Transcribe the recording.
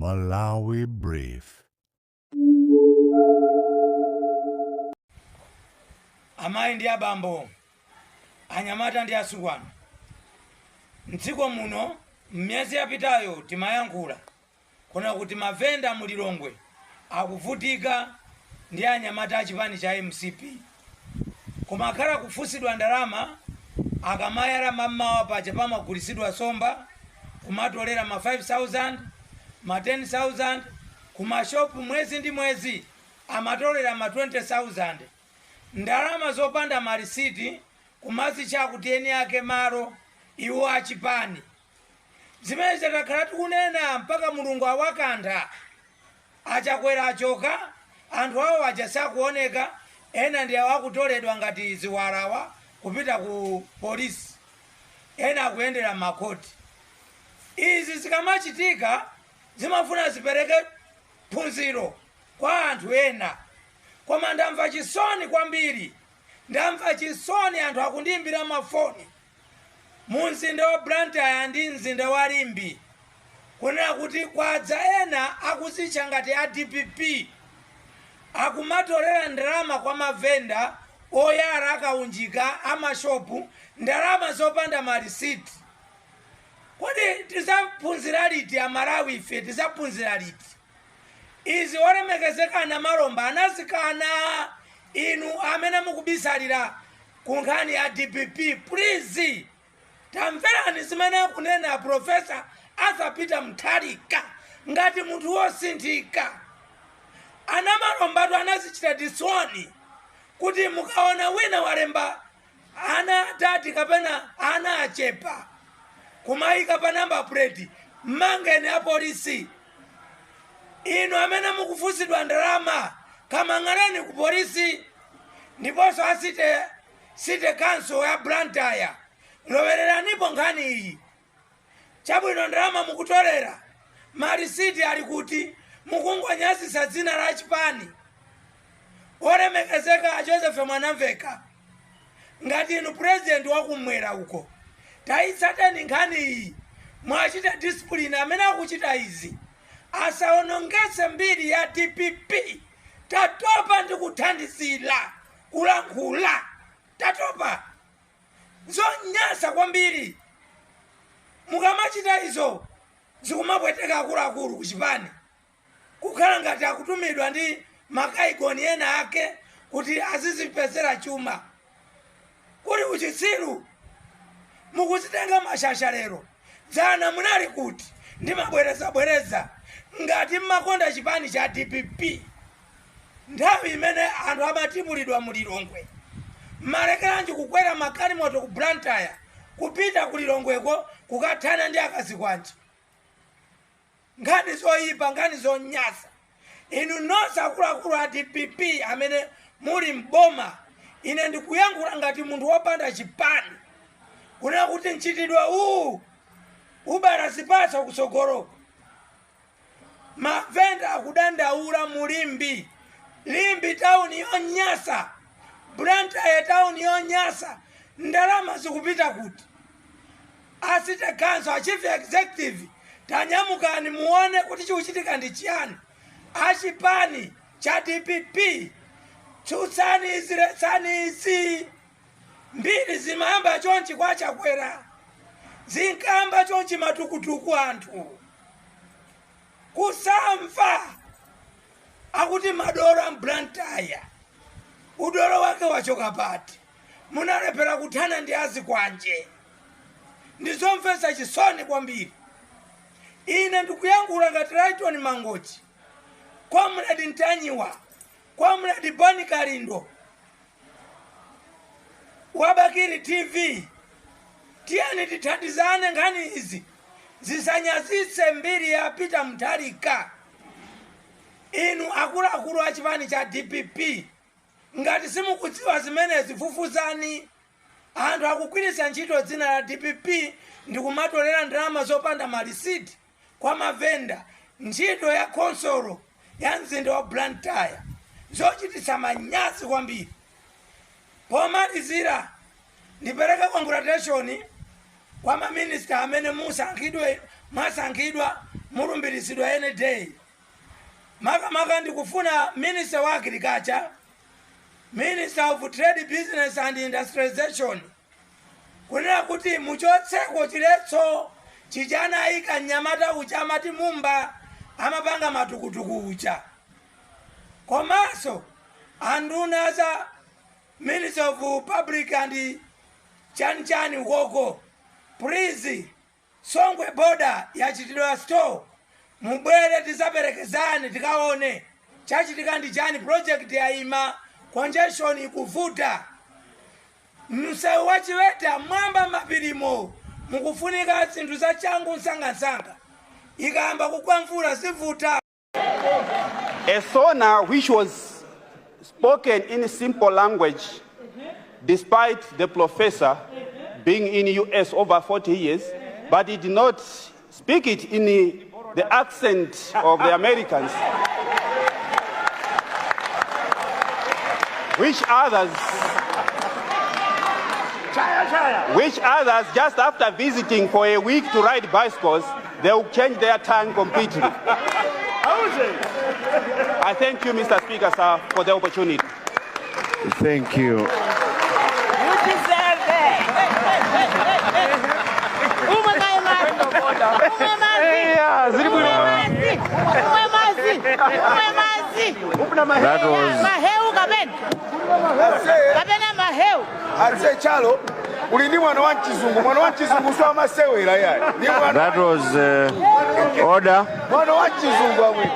Malawi Brief. Amayi ndi abambo, anyamata ndi asungwana, mdziko muno m'miyezi yapitayo timayankhula kuna kuti mavenda mu Lilongwe akuvutika ndi anyamata achipani cha MCP, koma akhala kufunsidwa ndalama akamayala mammawa paja pamagulisidwa somba, kumatolera ma 5000, ma 10,000 kumashopu. Mwezi ndi mwezi amatolera ma 20,000, ndalama zopanda marisiti, kumazitcha kuti eni ake malo iwo achipani. Zimene takhala tikunena mpaka Mulungu awakantha. Achakwera achoka, anthu awo aja sakuoneka. Ena ndi awo akutoledwa ngati ziwalawa kupita ku polisi, ena akuyendera makhoti. Izi zikamachitika zimafuna zipereke phunziro kwa anthu ena. Koma ndamva chisoni kwambiri, ndamva chisoni. Anthu akundiyimbira mafoni mu mzinda wa Blantyre ndi mzinda wa Limbe kunena kuti kwadza ena akuzitcha ngati a DPP, akumatolera ndalama kwa mavenda oyala akaunjika amashopu, ndalama zopanda marisiti. Kodi tizaphunzira liti, Amalawi ife? Tizaphunzira liti izi? Olemekezeka Namalomba anazikana. Inu amene mukubisalira ku nkhani ya DPP, please tamverani zimene akunena Professor Arthur Peter Mutharika ngati munthu wosinthika. Anamalombatu anazichita disown kuti mukaona wina walemba ana atati kapena ana achepa kumayika pa number plate, mmangeni apolisi. Inu amene mukufunsidwa ndalama, kamang'aleni ku polisi. Ndiponso a city council ya Blantyre, lowereranipo nkhani iyi. Chabwino, ndalama mukutolera, marisiti ali kuti? Mukungonyazisa dzina la chipani. Olemekezeka a Joseph Mwanamveka, ngati inu president wakumwera uko, tayitsateni nkhani iyi, mwachita discipline amene akuchita izi, asaonongetse mbiri ya DPP. Tatopa ndi kuthandizira kulankhula, tatopa, zonyasa kwambiri. Mukamachita izo zikumapweteka akuluakulu kuchipani, kukhala ngati akutumidwa ndi makaigoni ena ake kuti azizipezera chuma. Kuli uchitsiru, mukuzitenga mashasha lero, dzana munali kuti? Ndimabwerezabwereza, ngati mmakonda chipani cha DPP, nthawi imene anthu amatipulidwa mu Lilongwe, malekeranji kukwera magalimoto ku Blantyre kupita ku Lilongweko kukathana ndi akazikwanje? Nkhani zoyipa, nkhani zonyasa. Inu nonse akuluakulu a DPP amene muli mboma, ine ndikuyankhula ngati munthu wopanda chipani kunena kuti mchitidwe uwu ubala zipatso kutsogoloko. Mavenda akudandaula mu Limbe, Limbe tawuni yonyasa, Blantyre tawuni yonyasa. Ndalama zikupita kuti? A city council, a chief executive, tanyamukani muone kuti chikuchitika ndi chiyani. Achipani cha DPP, tsutsani izi, letsani izi. Mbiri zimayamba chonchi kwa Chakwera, zinkamba chonchi matukutuku, anthu kusamva. Akuti madolo a Blantyre, udolo wake wachoka pati? Munalephera kuthana ndi azikwanje. Ndizomvetsa chisoni kwambiri. Ine ndikuyankhula ngati Lighton Mangochi, Comrade Ntanyiwa, Comrade Boni Kalindo wa Bakili TV. Tiyeni tithandizane, nkhani izi zisanyazitse mbiri ya Peter Mutharika. Inu akuluakulu a chipani cha DPP, ngati simukudziwa zimenezi, fufuzani. Anthu akugwiritsa ntchito dzina la DPP ndi kumatolera ndalama zopanda malisiti kwa mavenda, ntchito ya khonsolo ya mzinda wa Blantyre. Zochititsa manyazi kwambiri. Pomalizira, ndipereke congratulation kwa maminista amene musankhidwe. Mwasankhidwa, mulumbiritsidwa any day. Makamaka ndikufuna Minister wa Agriculture, Minister of Trade, Business and Industrialization, kunena kuti muchotseko chiletso chichanayika mnyamata uja amati Mumba, amapanga matukutuku uja. Komanso anduna za Minister of Public and chanichani ukoko, please, Songwe border yachitidwa stop. Mubwere tisaperekezane, tikaone chachitika ndi chani. Project yayima, congestion ikuvuta. Msewu wa Chiweta mwamba mapirimo mukufunika zinthu za changu msangamsanga. Ikayamba kugwa mvula zivuta. A SONA which was spoken in simple language, despite the professor being in US over 40 years, but he did not speak it in the accent of the Americans, which others just after visiting for a week to ride bicycles, they will change their tongue completely. I thank you, Mr. Speaker, sir, for the opportunity. Thank you. You deserve it. Umwe mai mazi. Umwe mazi. Zili bwino. Umwe mazi. Umwe mazi. That was Maheu kapena. Kapena maheu. Ase Chalo, uli ndi mwana wa mchizungu. Mwana wa mchizungu so amasewera yayi ni mwana. That was order. Mwana wa mchizungu amwe.